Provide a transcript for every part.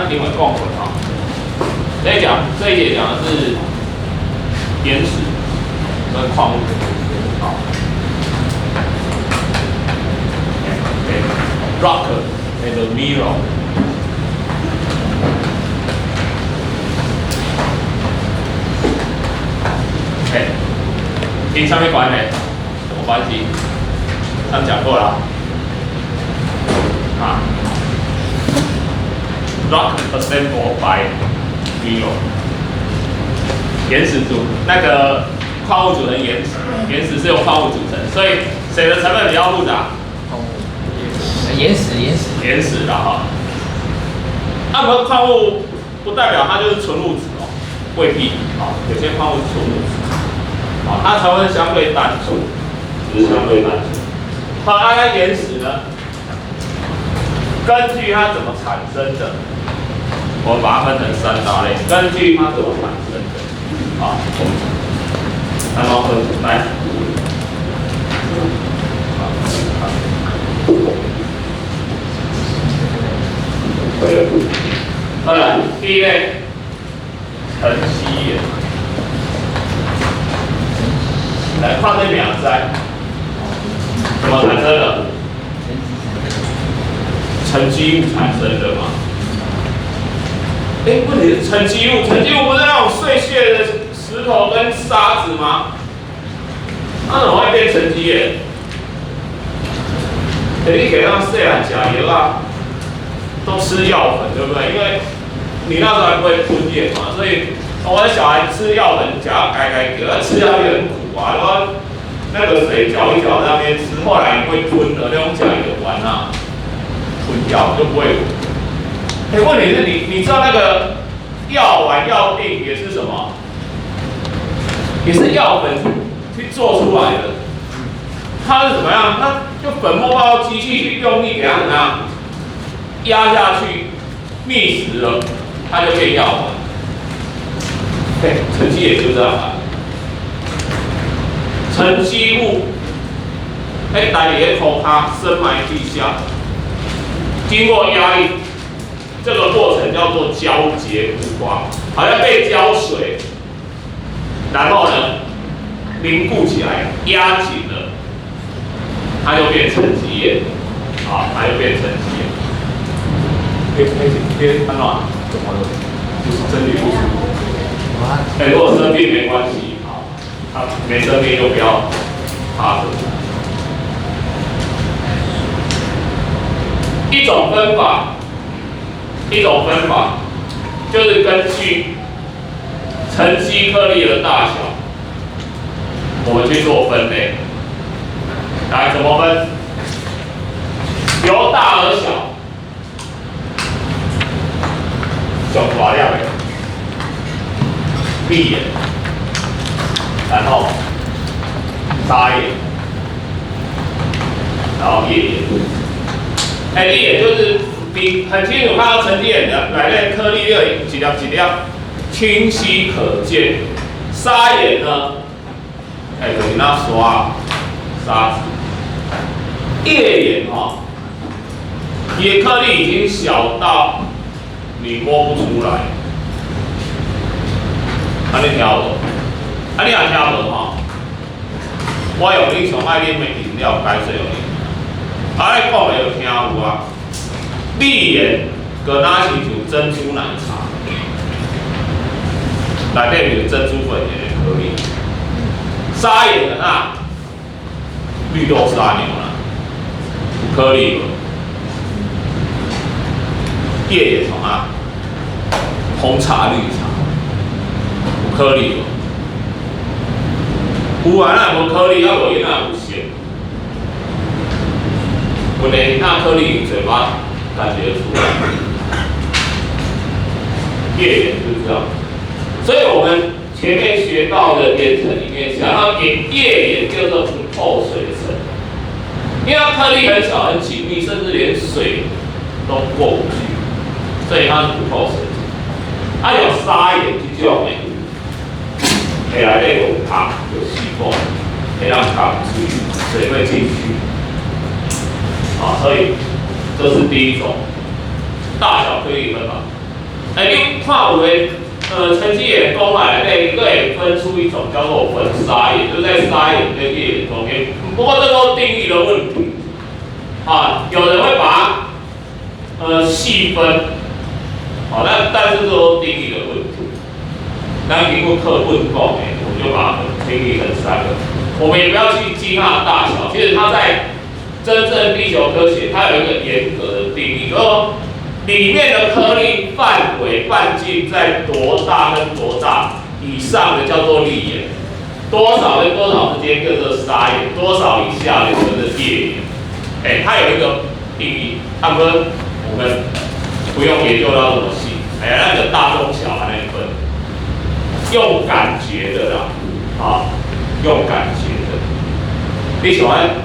咱顶回讲过吼。这讲这一节讲的是岩石跟矿物，好。Rock and mineral。哎，跟啥物关系？什么关系？上讲过了。啊，Rock assembled by mineral。岩石组那个矿物组成岩石，岩石是由矿物组成，所以谁的成分比较复杂？岩石，岩石，岩石的哈。那么矿物不代表它就是纯物质哦，未必啊，有些矿物是纯物质，啊，它成分相对单纯，只是相对单纯。好，那岩石呢？根据它怎么产生的，我们把它分成三大类。根据它怎么产生的，啊，那么分来。好，好来，第一类，沉积岩。来，看这名知，怎么产生的？沉积物产生的嘛？哎，问题是沉积物，沉积物不是那种碎屑的石头跟沙子吗？它怎么会变沉积岩？哎，你给让细汉食药啊，都吃药粉，对不对？因为你那时候还不会吞咽嘛，所以我的小孩吃药粉，嚼改改嚼，吃下去很苦啊，然后那个水搅一搅在那边吃，后来你会吞的，那种嚼一个丸啊，吞药就不会。哎，问题是你知道那个药丸药锭也是什么？也是药粉去做出来的。它是怎么样？它就粉末包机器去用力给它怎么样压下去，密实了，它就变药丸。对，沉积也就这样来。沉积物，哎，来伫个涂跤深埋地下，经过压力，这个过程叫做胶结固化，好像被胶水，然后呢凝固起来，压紧了，它就变沉积岩，好，它就变沉积岩。可以可以可以，安怎？怎么了？就是身体不舒服。哎，如果生病没关系，好，他没生病就不要趴着。一种分法，一种分法就是根据沉积颗粒的大小，我们去做分类。来，怎么分？由大而小，上大粒的砾岩，然后砂岩，然后页岩。哎，砾岩就是你很清楚看到沉积岩的内面颗粒就一粒一粒清晰可见。砂岩呢，哎，就是那沙沙子。页岩哈，伊的颗粒已经小到你摸不出来。啊，你聽無？啊，你若聽無吼，我用你上愛啉的飲料解說予你。啊，你講的就聽有啊。礫岩閣若親像珍珠奶茶，內底有珍珠粉的顆粒。砂岩啊，綠豆沙牛奶，有顆粒無？頁岩創啥？紅茶綠茶，有顆粒無？有啊，哪會無顆粒？啊無伊哪有線？問題那顆粒嘴巴感覺出來。頁岩就是這樣，所以我們前面學到的岩層裡面，想要頁岩叫做不透水層，因為它顆粒很小很緊密，甚至連水都過不去，所以它是不透水層。啊，有砂岩這種的，會內底有孔有細縫，會讓卡出去，水會進去。啊，所以這是第一種大小顆粒分法。哎，你看有的沉積岩講來內底，會分出一種叫做粉砂岩，就是在砂岩跟頁岩中間。不過這都定義的問題，啊，有人會把它細分，好，那但是這都定義的問題。咱經過課本講的，我們就把它定義成三個。我們也不要去記它的大小，其實它在真正地球科學，它有一個嚴格的定義，就是說裡面的顆粒範圍半徑在多大跟多大以上的叫做礫岩，多少跟多少之間叫做砂岩，多少以下的叫做頁岩。哎，它有一個定義，他們我們不用研究到這麼細，哎呀，那個大中小還能分，用感覺的啦，啊，用感覺的。你喜歡？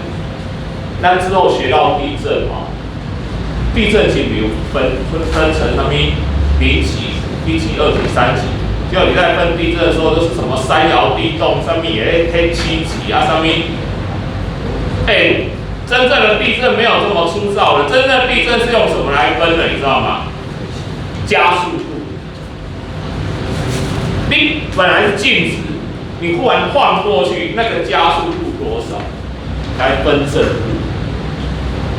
咱之後學到地震嘛？地震其實有分成什麼0級、1級、2級、3級。就你在分地震的時候，都是什麼三搖地動，什麼也會7級啊，什麼？哎，真正的地震沒有這麼粗糙的，真正的地震是用什麼來分的？你知道嗎？加速度。你本來是靜止，你忽然晃過去，那個加速度多少？來分震度。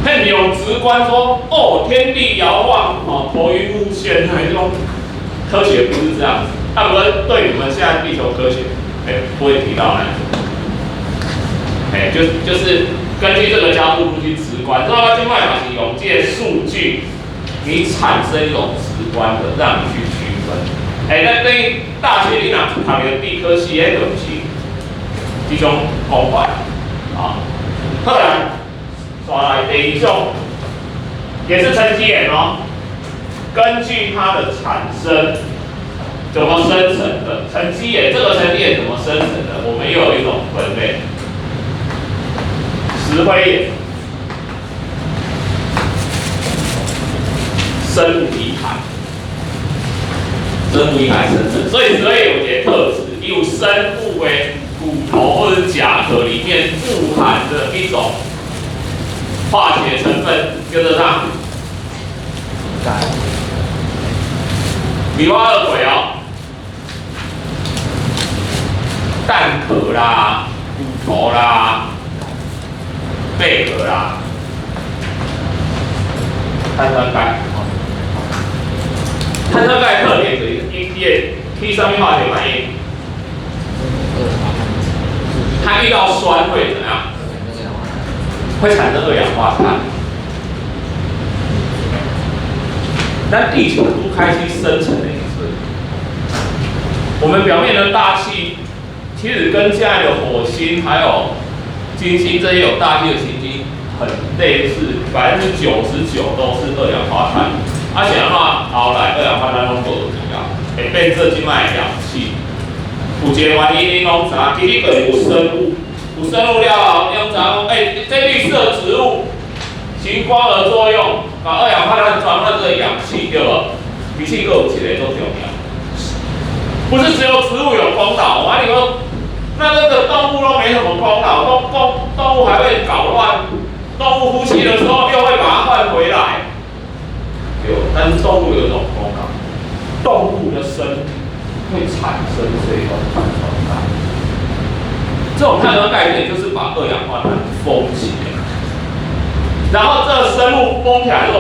很有直觀說，哦，天地搖晃，哦，頭暈目眩，那種科學不是這樣子。那不對你們現在地球科學，哎，不會提到那種。哎，就是根據這個加速度去直觀，知道嗎？這擺嘛是用這個數據，你產生一種直觀的，讓你去區分。哎，那對大學你若讀著地科系，彼就毋是這種講法啊。後來，紲來第二種，也是沉積岩哦。根據它的產生，怎麼生成的？沉積岩這個沉積岩怎麼生成的？我們又有一種分類，石灰岩、生物遺骸、生物遺骸生成。所以石灰岩有一個特質，有生物的骨頭或者甲殼裡面富含的一種化學成分，叫做啥？鈣。你挖二鬼哦，蛋殼啦、骨頭啦、貝殼啦，碳酸鈣。碳酸鈣特點就是伊會起啥物化學反應？它遇到酸會怎樣？會產生二氧化碳。咱地球拄開始生成的時陣，我們表面的大氣其實跟現在的火星還有金星這些有大氣的行星很類似，99%都是二氧化碳。啊，是按怎後來二氧化碳攏無去啊，會變做這擺的氧氣。有一個原因，恁攏知影，其實就是有生物，有生物了後，你攏知影講，欸，這綠色植物行光合作用，把二氧化碳轉化成氧氣，對無？其實閣有一個足重要，不是只有植物有功勞，我跟你講，那這個動物都沒什麼功勞，動物還會搞亂，動物呼吸的時候又會把它換回來，對，但是動物有一種功勞，動物的身體會產生這種碳酸鈣，這種碳酸鈣就是把二氧化碳封起來，然後這個生物封起來之後，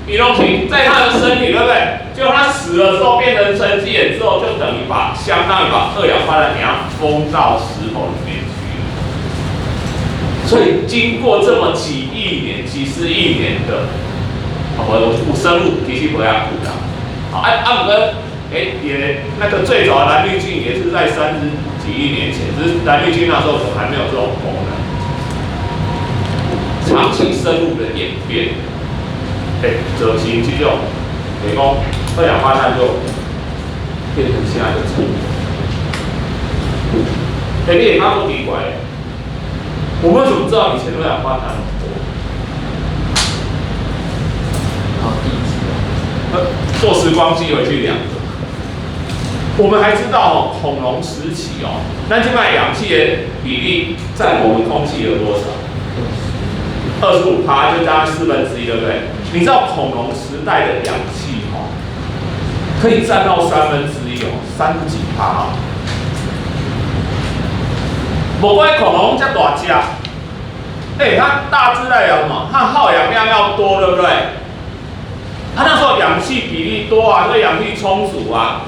伊攏是在它的身體，對不對？就它死了之後變成沉積岩之後，就等於把相當於把二氧化碳給它封到石頭裡面去。所以經過這麼幾億年、幾十億年的，哦，有生物其實無遐久啦。啊，毋過，欸，也那個最早的藍綠菌也是在30幾億年前，只是藍綠菌那時候可能還沒有這種功能。長期生物的演變，欸，造成這種，等於講二氧化碳就變成現在的成分。欸，你會感覺奇怪，我們怎麼知道以前二氧化碳那麼多？靠地質。坐時光機回去兩個。我們還知道哦，恐龍時期哦，咱這擺氧氣的比例佔我們空氣有多少？25%，就大概1/4，對不對？你知道恐龍時代的氧氣哦，可以佔到1/3哦，三十幾趴哦。無怪恐龍遮大隻，欸，它大隻代表什麼？它耗氧量要多，對不對？它那時候氧氣比例多啊，所以氧氣充足啊。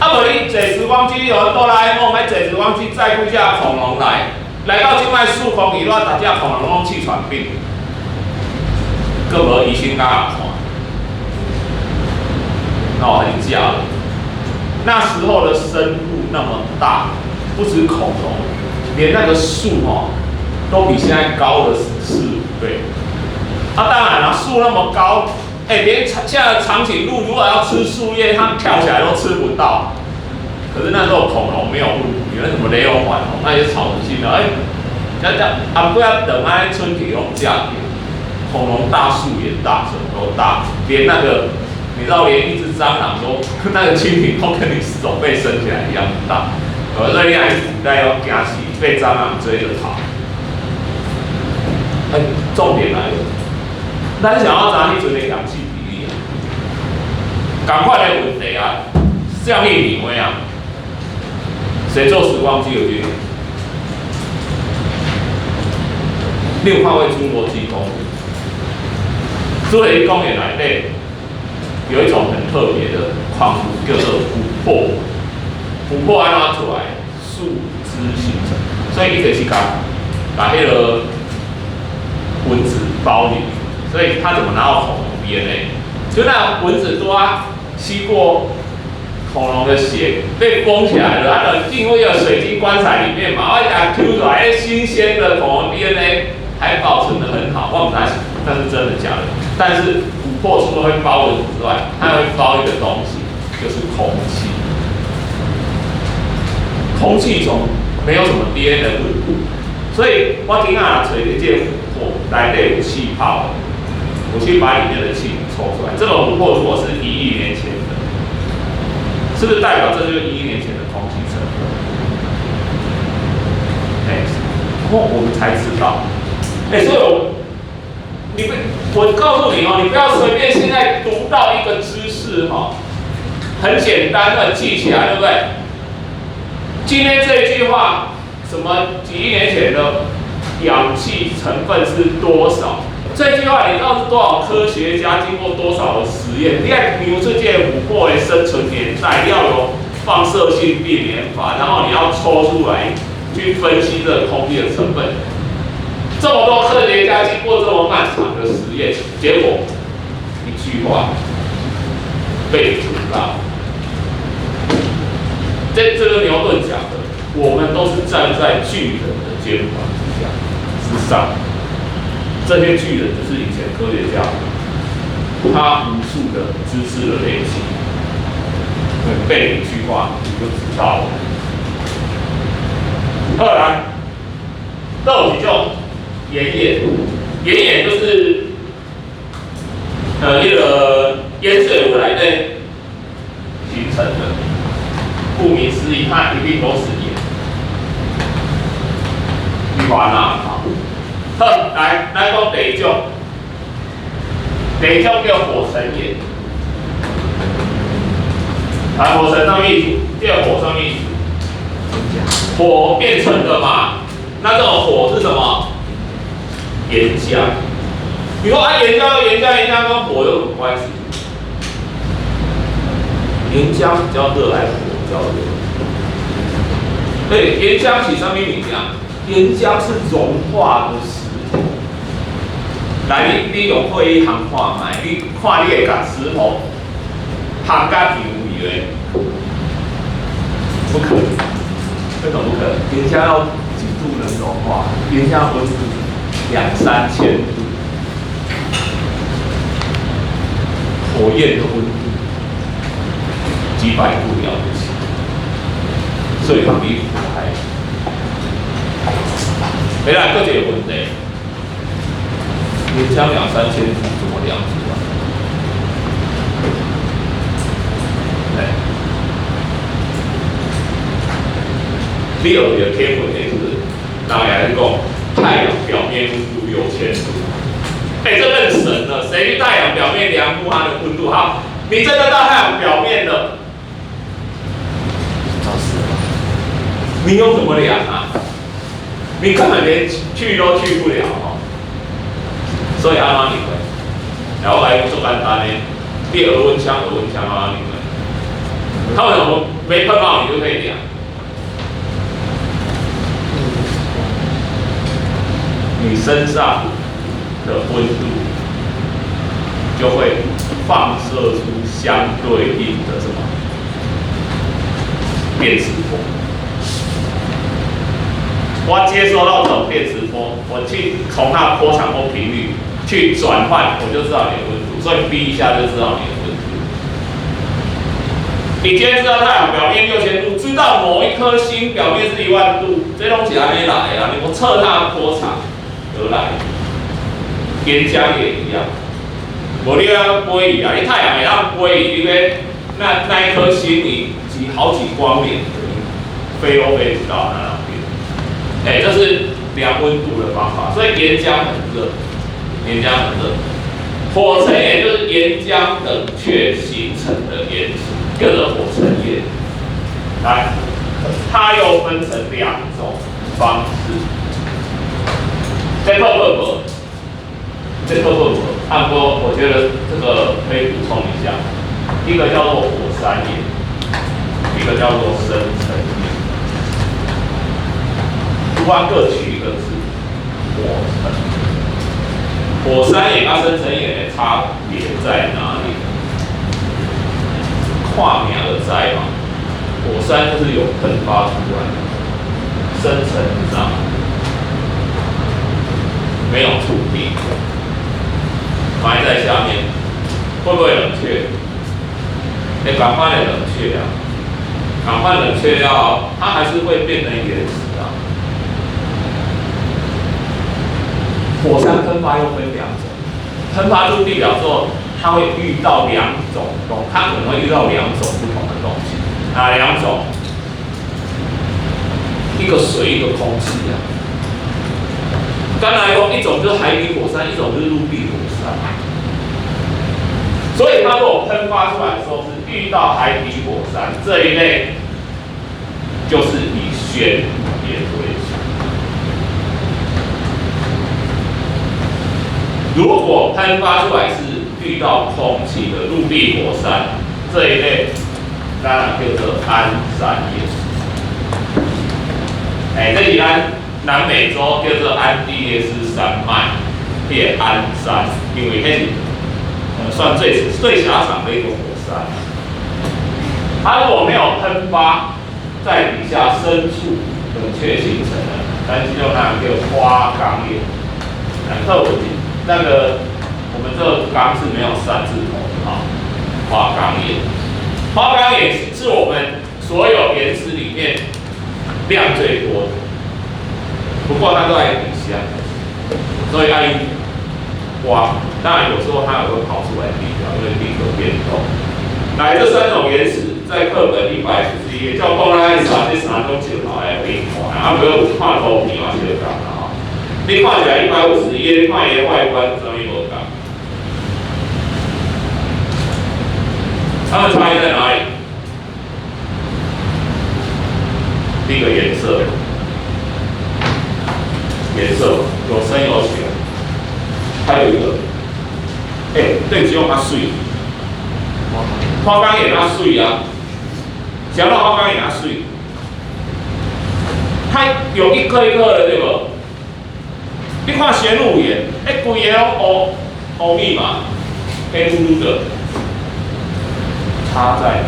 啊，無你坐時光機，有哆啦 A 夢，欲坐時光機載幾隻恐龍來，來到這擺四空氣，偌逐隻恐龍攏氣喘病，閣無醫生敢看，那我很假了。那時候的生物那麼大，不止恐龍，連那個樹哦，都比現在高了四五倍。啊，當然了，樹那麼高。欸，連現在長頸鹿如果要吃樹葉，它跳起來都吃不到。可是那時候恐龍沒有問題，那什麼雷龍、腕龍那些草食性的，欸，這啊不要等啊，春天攏食恐龍大樹也大，什麼都大，連那個你知道，連一隻蟑螂都那個蜻蜓都跟你手背伸起來一樣大。所以你還古代要驚死，被蟑螂追着跑。欸，重點來了，咱想要知彼陣的氧氣比例啊，仝款的問題啊，啥物年份啊？誰坐時光機有經驗？你有看過侏羅紀公園？侏羅紀公園內底有一種很特別的礦物，叫做琥珀。琥珀按怎出來？樹脂形成，所以伊就是共把彼個蚊子包進去，所以他怎麼拿到恐龍 DNA？就那蚊子多吸過恐龍的血，被封起來了，它就進入一個水晶棺材裡面嘛，我一抽出來，欸，新鮮的恐龍 DNA 還保存得很好，我毋知那是真的假的。但是琥珀除了會包蚊子之外，它還會包一個東西，就是空氣。空氣中沒有什麼 DNA 的問題，所以我今仔找一這個琥珀內底有氣泡，我去把裡面的氣抽出來。這個琥珀如果是1億年前的，是不是代表這就是1億年前的空氣成分？哎，我們才知道。哎，所以我，你不，我告訴你哦，你不要隨便現在讀到一個知識哈，很簡單的記起來，對不對？今天這一句話，什麼幾億年前的氧氣成分是多少？這句話你知道是多少科學家經過多少的實驗？你看，比如這件琥珀的生存年代要有放射性病年法，然後你要抽出來去分析這個空氣的成分。這麼多科學家經過這麼漫長的實驗，結果一句話被阻到。這個牛頓講的，我們都是站在巨人的肩膀之下之上。這些巨人就是以前科學家，他無數的知識的累積，背一句話你就知道了。後來，到底叫岩鹽，岩鹽就是那個鹽水湖內底形成的。顧名思義，它一定都是鹽。氯化鈉。好，來，咱講第二種，第二種叫火成岩。來，火成什麼意思？這個火什麼意思？火變成的嘛。那這種火是什麼？岩漿。你說啊，岩漿、岩漿、岩漿跟火有什麼關係？岩漿比較熱還是火比較熱？對，岩漿是啥物物件？岩漿是融化的石頭。來，你用火去烘看覓，你看你會共石頭烘甲溶去咧？不可能，為什麼不可能？岩漿要幾度能融化？岩漿溫度兩三千度，火焰的溫度幾百度了不起，所以它比火還。回來，閣一個問題，岩漿兩三千度怎麼量出來？對，你有一個天文的是，人來講，太陽表面溫度6000度，欸，這更神了，誰去太陽表面量過它的溫度？好，你真的到太陽表面了，早死了。你用什麼量啊？你根本連去都去不了哦。所以按怎量？然後來做簡單的，你額溫槍、額溫槍按怎量？它為什麼沒噴冒你就可以量？你身上的溫度就會放射出相對應的什麼電磁波。我接收到這種電磁波，我去從它的波長或頻率去轉換，我就知道你的溫度，所以逼一下就知道你的溫度。你今天知道太陽表面6000度，知道某一顆星表面是1萬度，這東西還沒來啊！你不測它的波長而來，岩漿也一樣。無你要飛啊，你太陽會當飛，因為那一顆星你幾好幾光年，你飛都飛不到那邊。哎，這是量溫度的方法，所以岩漿很熱，岩漿很熱。火成岩就是岩漿冷卻形成的岩石，叫做火成岩。來，它又分成兩種方式。這課不，這課不，按過我覺得這個可以補充一下，一個叫做火山岩，一個叫做深成岩。圖案各取一個字，火成。火山岩和深成岩的差別在哪裡？看名就知嘛，火山就是有噴發出來，深層上沒有觸地，埋在下面，會不會冷卻？欸，趕快冷卻啊！趕快冷卻掉，它還是會變成岩石啊。火山噴發又分兩種，噴發出地表之後，它會遇到兩種東，它可能會遇到兩種不同的東西。哪兩種？一個水，一個空氣啊。剛來講，一種就是海底火山，一種就是陸地火山。所以它如果噴發出來的時候是遇到海底火山這一類，就是以玄武岩為主。如果噴發出來是遇到空氣的陸地火山這一類，當然叫做安山岩。哎，這是咱南美洲叫做安第列斯山脈，彼個安山，因為彼是算最最狹長的一個火山。它如果沒有噴發，在底下深處冷卻形成的，咱這種那叫花崗岩。特別那個我們這個岡是沒有山字頭的哈，花崗岩。花崗岩是我們所有岩石裡面量最多的，不過它都在底下，所以愛挖。當然有時候它也會跑出來地表，因為地殼變動。來，這三種岩石在課本151頁，照講咱三這三種石頭來比看，啊，無有看圖片嘛是相仝啦吼。你看起來151頁，你看伊的外觀啥物無仝？它們差異在哪裡？第一個顏色，顏色有深有淺，還有一個，欸，對，這種較媠，花崗岩較媠啊，啥物花崗岩較媠？它有一顆一顆的，對無？你看玄武岩，欸，規个攏烏烏密嘛，黑嚕嚕的，差在哪？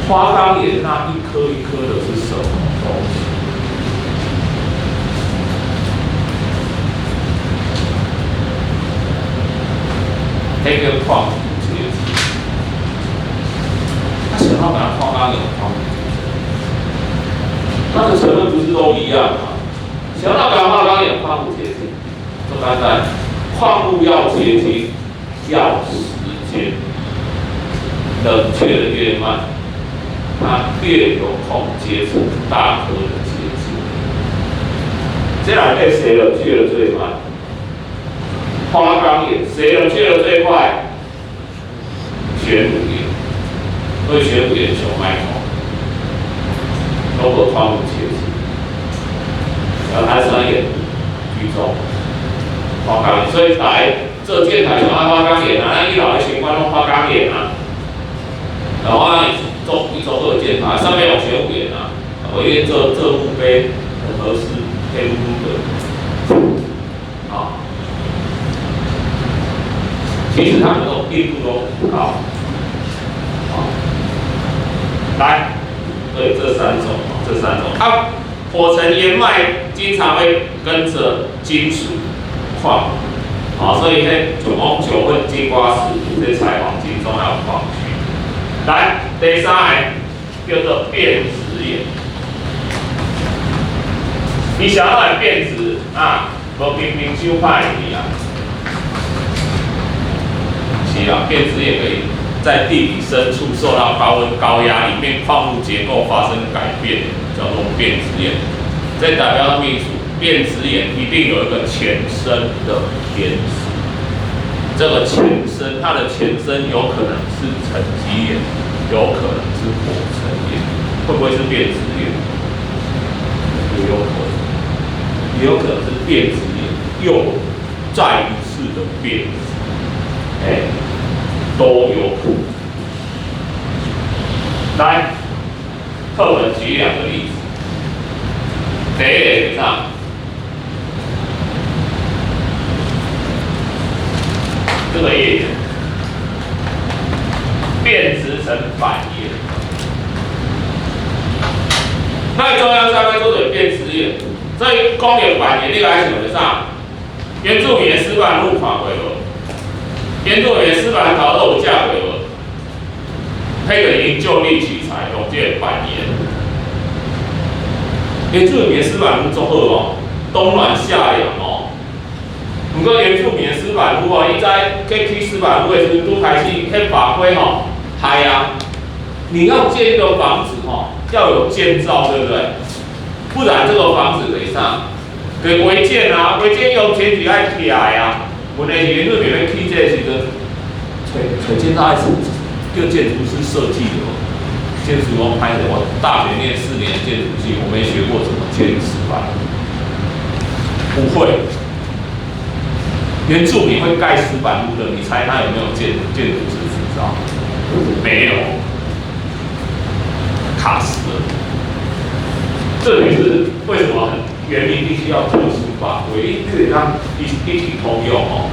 花崗岩那一顆一顆的是什麼東西？那個礦物結晶。它想要把它花崗岩礦物結晶，它的成分不是都一樣嗎？想要把花崗岩礦物結晶，這簡單，礦物要結晶要時間，冷卻的越慢，它越有空結成大顆的結晶。這內底誰冷卻的最慢？花崗岩。誰冷卻的最快？玄武岩，所以玄武岩上歹看，拢無礦物結晶，然後碳酸鹽居中，花崗岩，所以來做建材上愛花崗岩啊，咱以老的玄關攏花崗岩啊，然後花崗岩做伊做好建材，上面有玄武岩啊，我因為做做墓碑很合適，黑烏烏的，好，其實它們都硬度都很高，好，來，對，這三種，這三種，它火成岩脈經常會跟着金屬礦，啊，所以彼就講九份金瓜石這採黃金重要礦區。來，第三個叫做變質岩。你想要來變質啊？無平平手歹去啊。是啊，變質也可以在地底深處受到高溫高壓，裡面礦物結構發生改變，叫做變質岩。這代表什麼意思？變質岩一定有一個前身的岩石，這個前身，它的前身有可能是沉積岩，有可能是火成岩，會不會是變質岩？也有可能，也有可能是變質岩又再一次的變質，哎，都有可能。來，課本舉兩個例子，第一個是啥？這個頁岩變質成板岩，那中央山脈做的變質岩，所以講到板岩，你來想著啥？原住民的石板路看過無？原住民的石板頭路有食過無？彼個𪜶就地取材，用這個板岩。原住民的石板路足好哦，冬暖夏涼哦。毋過原住民的石板屋哦，伊在去起石板屋的時陣，拄開始彼法規吼，係啊，你要建一個房子吼，要有建造，對不對？不然這個房子袂啥，給違建啊，違建用前提愛起來啊。問題是原住民欲起這個時陣，揣揣建造是叫建築師設計的，建築工拍的。我大學念4年建築系，我沒學過怎麼建石板，不會。原住民會蓋石板屋的，你猜他有沒有建築師執照？沒有，卡死了。這也是為什麼原民必須要特殊法規，這個讓一體通用哦。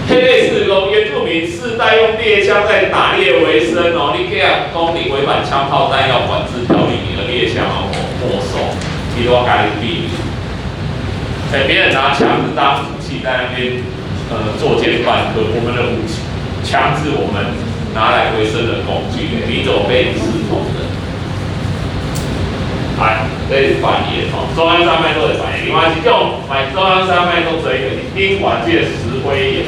彼個是講原住民世代用獵槍在打獵為生哦，你去遐講你違反槍炮彈藥管制條例，你的獵槍哦沒收，伊都共你比。哎，別人拿槍子當武器在那邊，作奸犯科，我們的武器槍是我們拿來維生的工具，你怎麼被視同的？來，這是板岩哦，中央山脈都是板岩，另外一種買中央山脈都這個賓館這石灰岩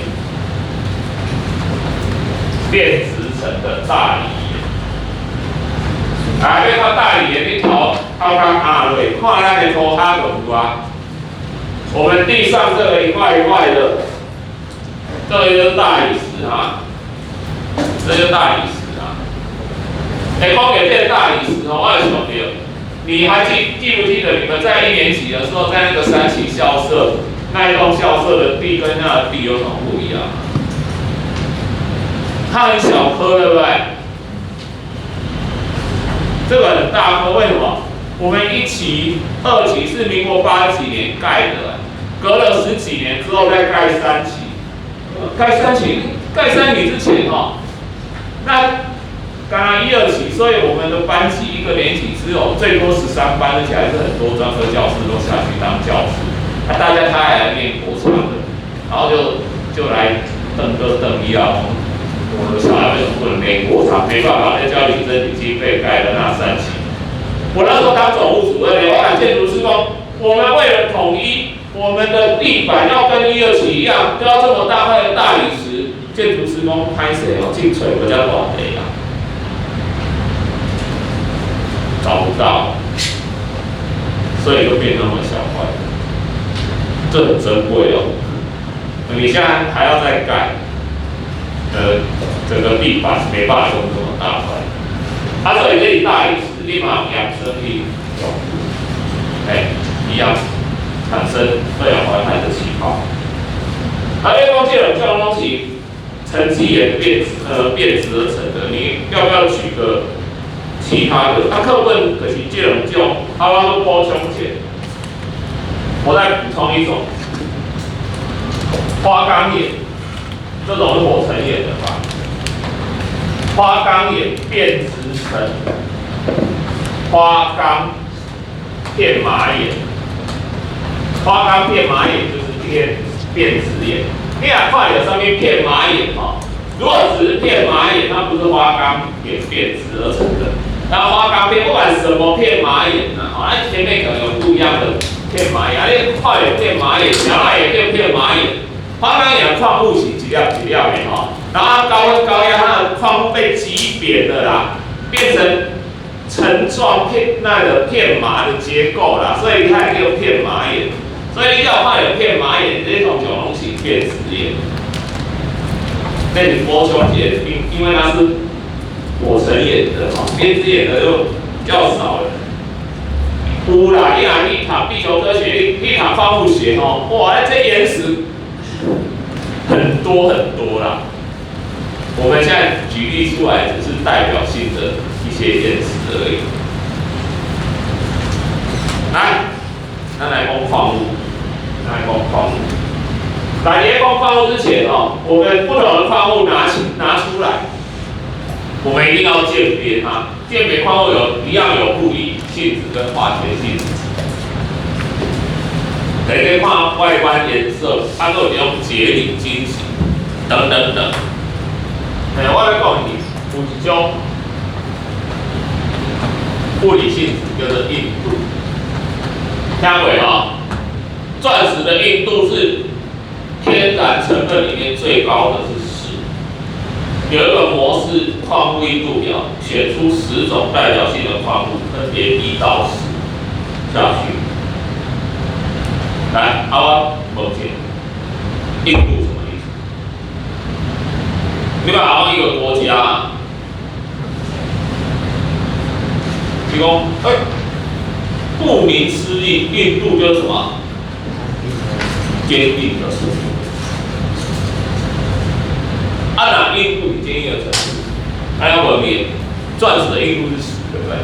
變質成的大理岩。來，欲看大理岩，你頭頭殼壓落，看咱的塗跤就有啊。我們地上這個一塊一塊的，這個就是大理石啊，這就是大理石啊。哎，講到這個大理石哦，我有想到，你還記不記得你們在一年級的時候，在那個三期校舍那一棟校舍的地跟那個地有什麼不一樣？它很小顆，對不對？這個很大顆，為什麼？我們一期、二期是民國80幾年蓋的，隔了十幾年之後再蓋三期。蓋三期，蓋三期之前哦，那剛剛一二期，所以我們的班級一個年級只有最多13班，而且還是很多專科教師都下去當教師。啊，大家他還來念國差的，然後就來瞪哥瞪一啊，我的小孩為什麼不能念國差？沒辦法，在教育局經費蓋的那三期。我那時候當總務主任，我講建築施工，我們為了統一我們的地板要跟一二期一樣，都要這麼大塊的大理石，建築施工歹勢哦，進揣比較大塊啊，找不到，所以就變那麼小塊，這很珍貴哦。你現在還要再蓋，整個地板沒辦法用這麼大塊。啊，所以這裡大理石立馬養生力，哎，一樣產生二氧化碳的氣泡。啊，因為講這兩種東西沉積岩變質而成的，你要不要舉個其他的？啊，課本就是這兩種，啊，我閣補充一下，我再補充一種花崗岩，這種是火成岩的吧？花崗岩變質成花崗片麻岩，花崗片麻岩就是變質岩。你若看著啥物片麻岩吼，如果只是片麻岩，它不是花崗岩變質而成的。那花崗片不管什麼片麻岩啊，吼，那前面可能有不一樣的片麻岩，你看著片麻岩，啥來會變片麻岩？花崗岩礦物是一粒一粒的吼，然後高溫高壓，它的礦物被擠扁了啦，變成層狀片那個片麻的結構啦，所以它也叫片麻岩。所以你要看著片麻岩，這種就攏是變質岩。那是補充一下，因為它是火成岩的哈，變質岩的就比較少了。有啦，你若去讀地球科學，你去讀礦物學吼，哇，這岩石很多很多啦。我們現在舉例出來，只是代表性的一些岩石而已。來，咱來講礦物，來講礦物。來，你講礦物之前哦，我們不同的礦物拿出來，我們一定要鑑別它。鑑別礦物有一樣有物理性質跟化學性質。可以看外觀顏色，它都有用解理晶型等等等。哎，我來講你，有一種物理性質叫做硬度，聽過哈？鑽石的硬度是天然成分裡面最高的是10。有一個摩氏礦物硬度表，選出10種代表性的礦物，分別1到10下去。來，阿我問一下，硬度什麼意思？你把一個國家，你講，哎，顧名思義，硬度就是什麼？堅硬的程度。啊，若硬度是堅硬的程度，還要問你，鑽石的硬度是十，對不對？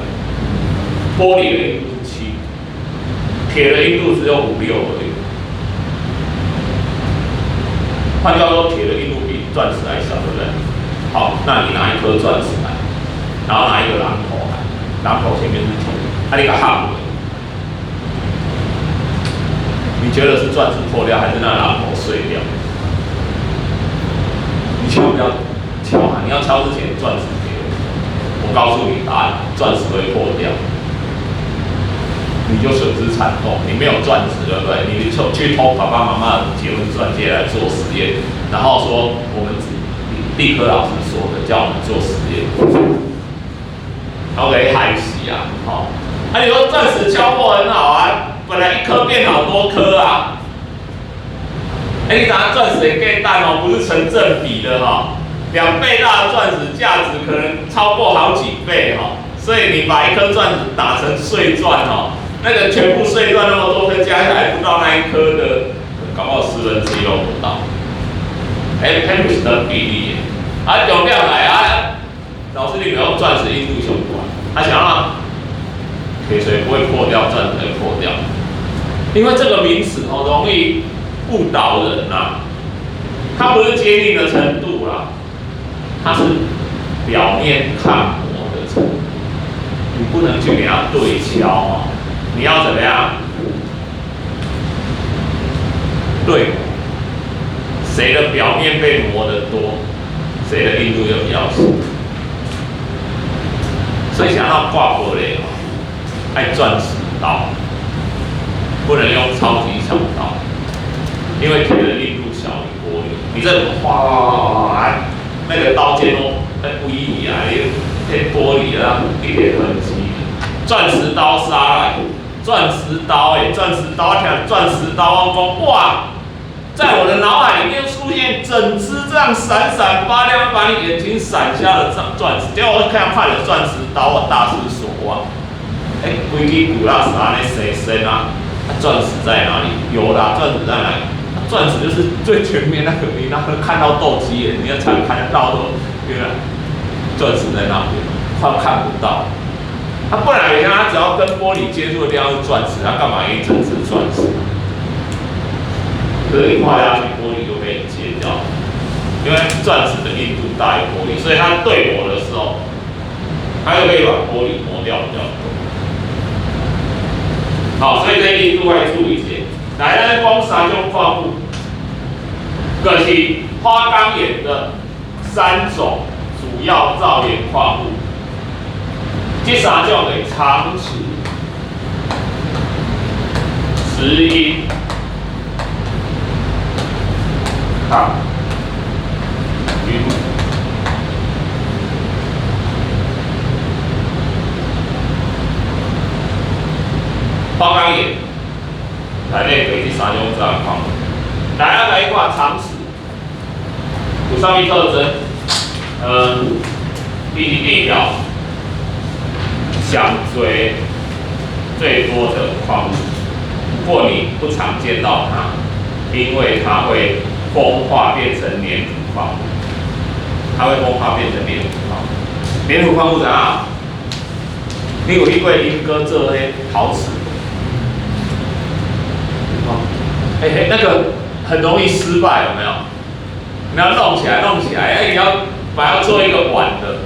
玻璃的硬度是7，鐵的硬度只有5、6而已。換句話說，鐵的硬度比鑽石還小，對不對？好，那你拿一顆鑽石來，然後拿一個榔頭來，榔頭前面是鐵，啊，你共敲，你覺得是鑽石破掉，還是那榔頭碎掉？你千萬不要敲啊！你要敲之前，鑽石給我，我告訴你答案，鑽石會破掉，你就損失慘重。你沒有鑽石，對不對？你去偷爸爸媽媽的結婚鑽戒來做實驗，然後說我們地科老師說的，叫我們做實驗，然後給害死啊！好，啊，你說鑽石敲破很好啊，本來一顆變好多顆啊。哎，你拿鑽石也價值哦，不是成正比的哈，2倍大的鑽石價值可能超過好幾倍哈，所以你把一顆鑽石打成碎鑽哦，那個全部碎鑽那麼多顆加起來不到那一顆的，搞不好1/10都不到。哎，它不是等比例，啊，重點來啊，老師你沒有鑽石硬度相關，他想讓鐵錘不會破掉，鑽石會破掉，因為這個名詞哦容易誤導人吶，它不是堅硬的程度啦，它是表面抗磨的程度，你不能去給它對敲哦，你要怎麼樣？對，誰的表面被磨得多，誰的硬度就比較小。所以想要掛玻璃哦，愛鑽石刀，不能用超級小刀。因為鐵的硬度小於玻璃，你這嘩，那個刀尖都在不一啊，你這玻璃啊一點痕跡。鑽石刀殺來，鑽石刀欸，鑽石刀，聽鑽石刀，我講哇，在我的腦海裡面出現整隻這樣閃閃發亮，把你眼睛閃瞎的鑽鑽石。結果我看看有鑽石刀，我大失所望。哎，規支骨蠟啥呢？誰生啊？鑽石在哪裡？有啦，鑽石在哪裡？鑽石就是最前面那個，你那個看到鬥雞眼，你要才看得到的，原來鑽石在那邊，快看不到。他不然你看，他只要跟玻璃接觸的地方是鑽石，他幹嘛一整隻鑽石？可是你畫下去，玻璃就被切掉，因為鑽石的硬度大於玻璃，所以它對磨的時候，它就可以把玻璃磨掉比較多。好，所以這硬度會注意一下。來，咱講三種礦物，就是花崗岩的三種主要造岩礦物。這三種的長石、石英、甲雲母。花崗岩內底就是這三種自然礦物。來，啊，來看長石，有啥物特徵？伊是地表上最最多的礦物，不過你不常見到它，因為它會風化變成黏土礦物，它會風化變成黏土礦物。黏土礦物怎樣？你有去過鶯歌做彼陶瓷？哎嘿，那個很容易失敗，有沒有？你要弄起來，弄起來，哎，你要把它做一個碗的，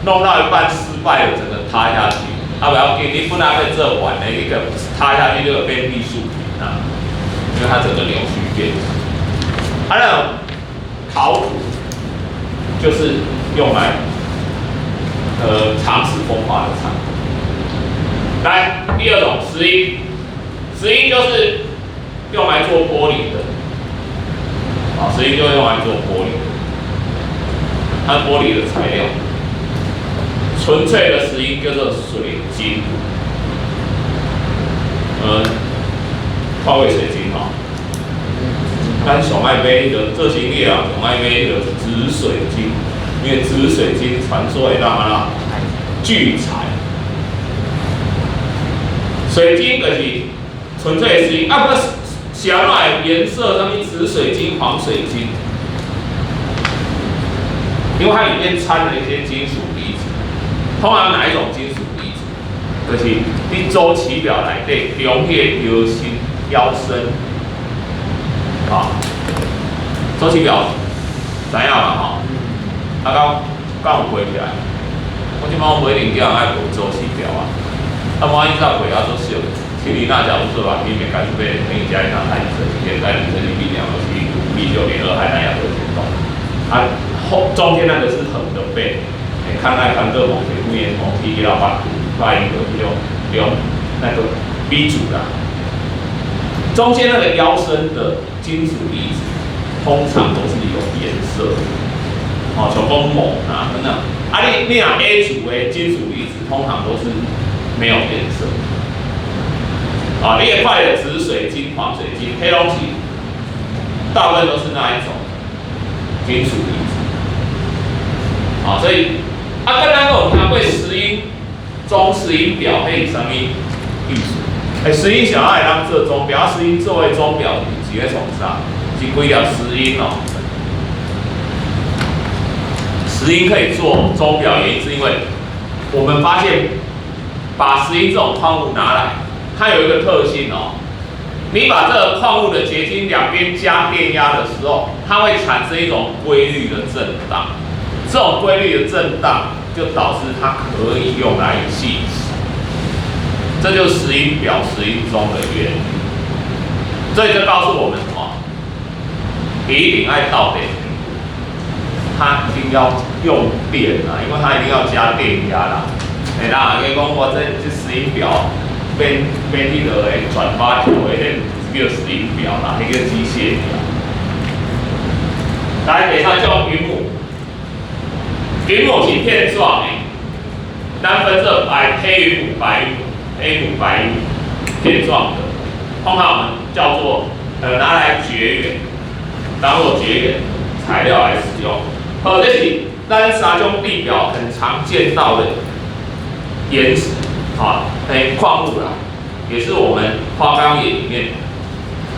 弄到一半失敗了，整個塌下去。啊，不要緊，你本來欲做碗的，一個塌下去就會變藝術品啊，因為它整個扭曲變形。啊，那種陶土就是用來長石風化的產物。來，第二種石英，石英就是用來做玻璃的，啊，石英就用來做玻璃，它玻璃的材料，純粹的石英叫做水晶，化為水晶吼。咱上愛買彼個做生意啊，上愛買彼個紫水晶，因為紫水晶傳說會當按怎聚財。水晶就是純粹的石英，啊，不是按怎顏色，啥物紫水晶、黃水晶，因為它裡面摻了一些金屬離子。通常哪一種金屬離子？就是佇週期表內底中彼個腰身腰身，啊，週期表知影嘛吼？啊，敢有背起來？我這擺我袂一定叫人愛背週期表啊。啊，無伊早背啊足熟。氫鋰鈉鉀銣銫鈉鈉鎂鈣鈷鈀硼銦鈉碳銫銦鈉銦銫銦鈉銫銦9.2氦氖氬铂铅汞。啊，後中間那個是橫的背，看來看個錳鐵鈷鹽銅鐵鈉鈀鈀鈉鈉硫那個 B 組啦。中間那個腰身的金屬離子，通常都是有顏色的，哦，像講錳啊等等。啊，你若 A 組的金屬離子，通常都是沒有顏色。啊，你會看著紫水晶、黃水晶，彼攏是大部分都是那一種金屬離子。啊，所以啊，剛剛有聽過石英鐘、石英錶，彼是啥物意思？欸，石英啥會當做鐘錶，石英做的鐘錶是咧創啥？是幾粒石英哦。石英可以做鐘錶，原因是因為我們發現把石英這種礦物拿來，它有一個特性哦，你把這個礦物的結晶兩邊加電壓的時候，它會產生一種規律的震盪，這種規律的震盪就導致它可以用來計時，這就是石英錶、石英鐘的原理。所以這告訴我們什麼？一定愛鬥電，它一定要用電啊，因為它一定要加電壓啦。欸，人家講我這石英錶免免彼落的轉發條的，彼叫石英錶啦，彼叫機械錶。來，第三種雲母，雲母是片狀的，咱分做白黑雲母、白雲母、黑雲母、白雲母，片狀的，通常我們叫做拿來絕緣。當做絕緣材料來使用。好，這是咱三種地表很常見到的岩石，啊，欸，礦物啦，也是我們花崗岩裡面，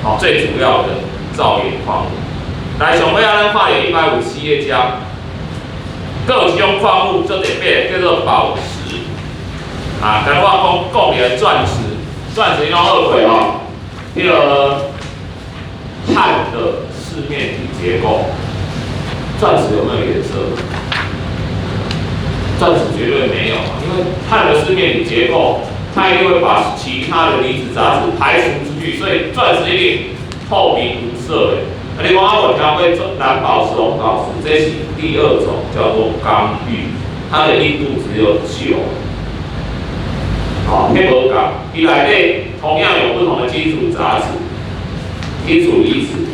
好最主要的造岩礦物。來，上尾仔咱看著157頁遮，閣有一種礦物足特別，叫做寶石。啊，剛我講講的鑽石，鑽石你攏學過吼，彼個碳的四面體結構，鑽石有沒有顏色？鑽石絕對沒有，因為碳的四面體結構，它一定會把其他的離子雜質排除出去，所以鑽石一定透明無色的。啊，你講啊，我聽過藍寶石、紅寶石，這是第二種，叫做剛玉，它的硬度只有9。好，彼無仝，伊內底同樣有不同的金屬雜質、金屬離子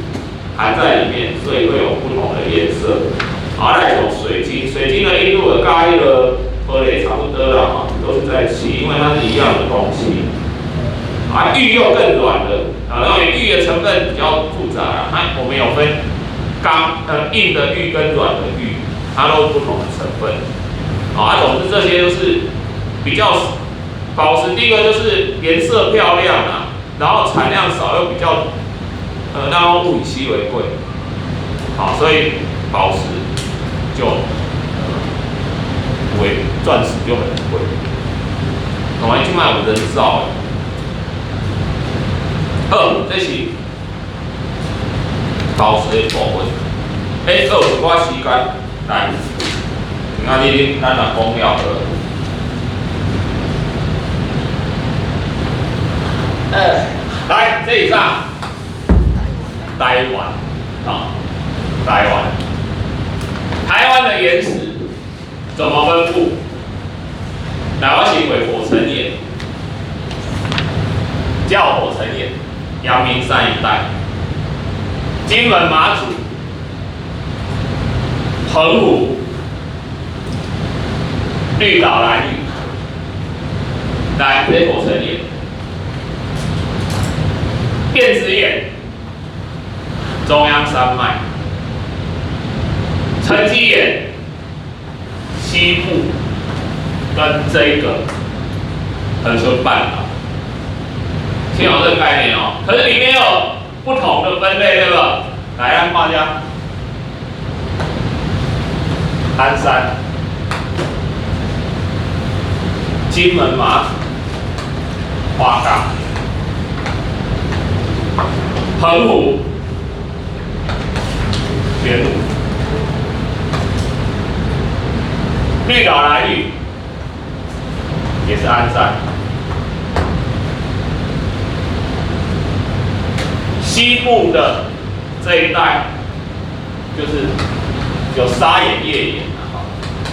含在裡面，所以會有不同的顏色。好，來種水晶，水晶的硬度佮彼個玻璃差不多啦，哈，都是在7，因為它是一樣的東西。啊，玉又更軟了，啊，因為玉的成分比較複雜啦，它我們有分剛硬的玉跟軟的玉，它都是不同的成分。啊，總之這些都是比較寶石，第一個就是顏色漂亮啊，然後產量少又比較，那物以稀為貴，好，所以寶石就為鑽石就很貴，同埋這擺有人造的。好，這是寶石的部分。欸，閣有一寡時間，來，今仔日咱若講了好。來，這是啥？台灣，啊，台灣，台灣的岩石怎麼分布？來，我先畫火成岩，叫火成岩，陽明山一帶，金門馬祖，澎湖，綠島蘭嶼，來，這火成岩。變質岩、中央山脈、沉積岩、西部跟這個恆春半島，聽有這個概念哦。可是裡面有不同的分類，對吧？來，讓大家鞍山、金門馬祖、花崗。澎湖、玄武、綠島蘭嶼也是鞍山，西部的這一帶就是有砂岩、頁岩啊，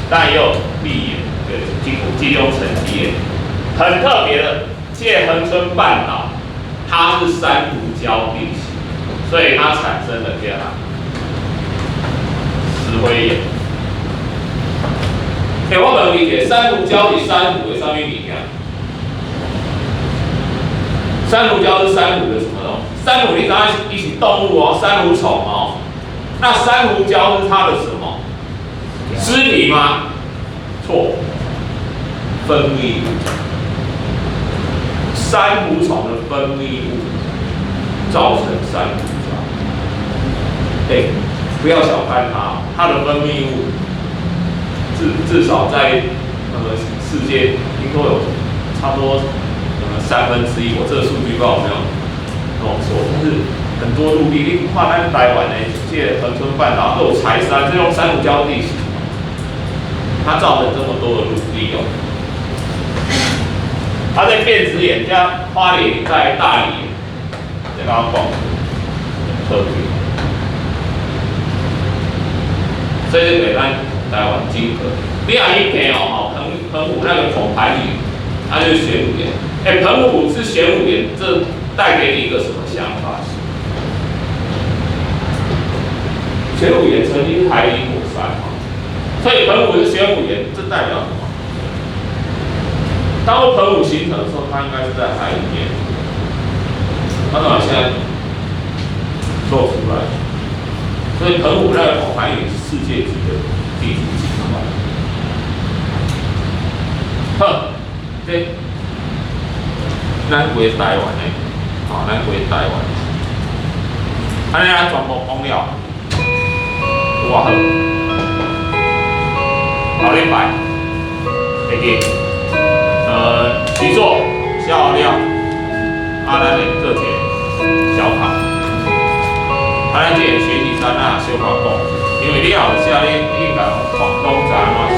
但也有礫岩，對，集中沉積岩，很特別的，這恆春半島。它是珊瑚礁地形，所以它產生了這樣石灰岩。欸，我問你一下，珊瑚礁是珊瑚的啥物物件？珊瑚礁是珊瑚的什麼東西？珊瑚你知影伊是動物哦，珊瑚蟲哦。那珊瑚礁是它的什麼？屍體嗎？錯，分泌物。珊瑚蟲的分泌物造成珊瑚礁。欸，不要小看它，它的分泌物至少在世界聽說有差不多1/3，我這個數據不知道有沒有弄錯，但是很多陸地，你看咱台灣的這個恆春半島，閣有柴山這種珊瑚礁地形，它造成這麼多的陸地哦。它在變質岩加花蓮在大理，在剛剛講特別，所以這給咱台灣金河。你若去聽哦，澎湖那個孔盤嶼，它就是玄武岩。欸，澎湖是玄武岩，這帶給你一個什麼想法？玄武岩曾經是海底火山嘛，所以澎湖是玄武岩，這代表什麼？當澎湖形成的時候，它應該是在海裡面。它怎麼現在露出來？所以澎湖那個寶盤也是世界級的地圖景觀。好，這咱規台灣的，吼，咱規台灣的，按呢咱全部講了，有偌好。後禮拜會記，習作寫好了，啊，咱會做一個小考。啊，咱這個學習單啊，小可講，因為你也有寫，你應該攏知按怎寫。